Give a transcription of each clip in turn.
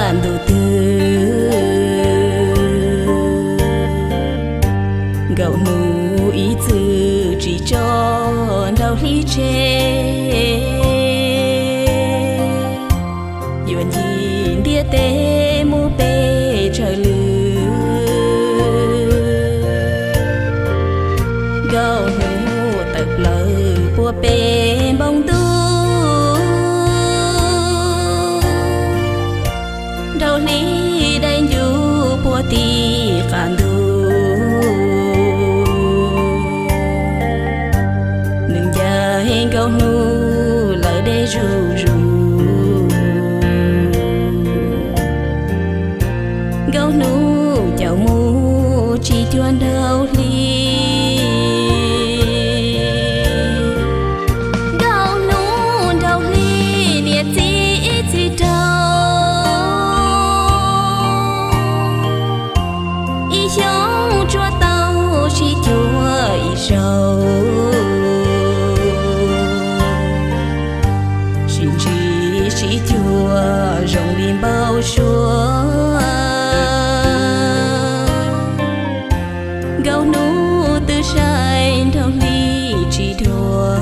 Ntuj twg, Nkauj Hnub ib txwm tsis tso Nraug Hli tseg, yuav ncig ntiaj teb mus pem tsawg lwm. Nkauj Hnub tawm plaws puag pem npoo ntuj, Nraug Hli dai ncuv puag tim qab ntuj. Nws ncaim Nkauj Hnub lawm deb zuj zus. Nkauj Hnub caum mus tsis cuag Nraug Hli. Nkauj Hnub Nraug Hli niam txiv ib txwm raug, ib xyoo tsuas tau sib cuag ib zaug. Sib ntsib sib cuag zoo li npau suav. Nkauj Hnub twb saib Nraug Hli tsis dua.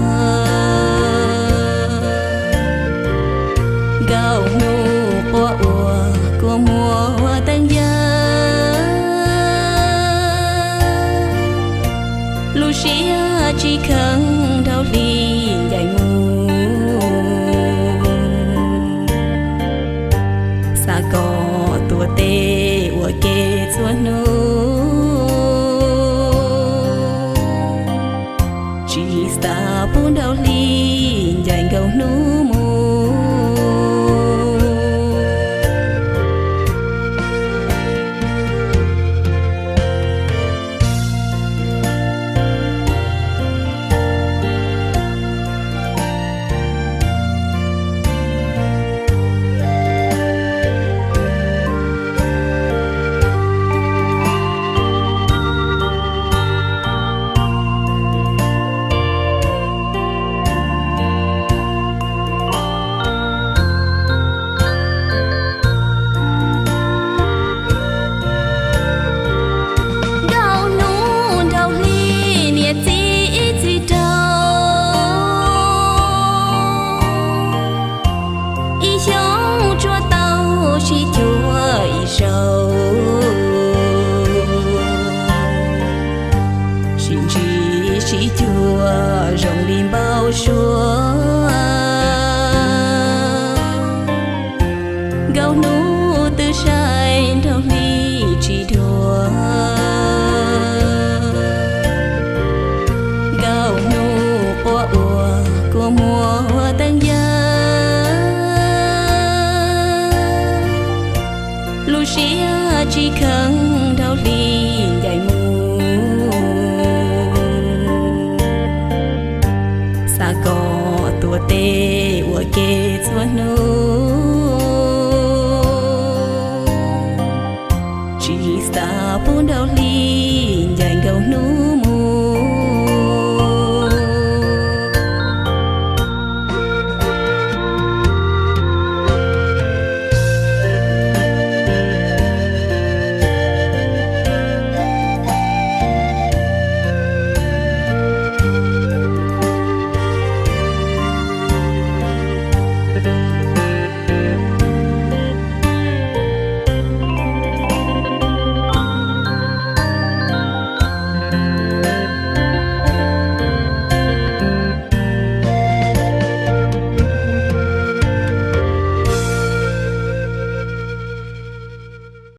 Nkauj Hnub quaj ua kua muag teeb yawg, lub siab tsis kheev Nraug Hli ncaim mus. Xav kom tuav tes ua ke txhua hnub, tsis xav pub Nraug Hli ncaim Nkauj Hnub mus. Nkauj Hnub Nraug Hli niam txiv ib txwm raug, ib xyoo tsuas tau sib cuag ib zaug. Sib ntsib sib cuag zoo li npau suav. Nkauj Hnub twb saib Nraug Hli tsis dua. Nkauj Hnub quaj ua kua muag teeb yawg, lub siab tsis kheev Nraug Hli ncaim mus. Xav kom tuav tes ua ke txhua hnub,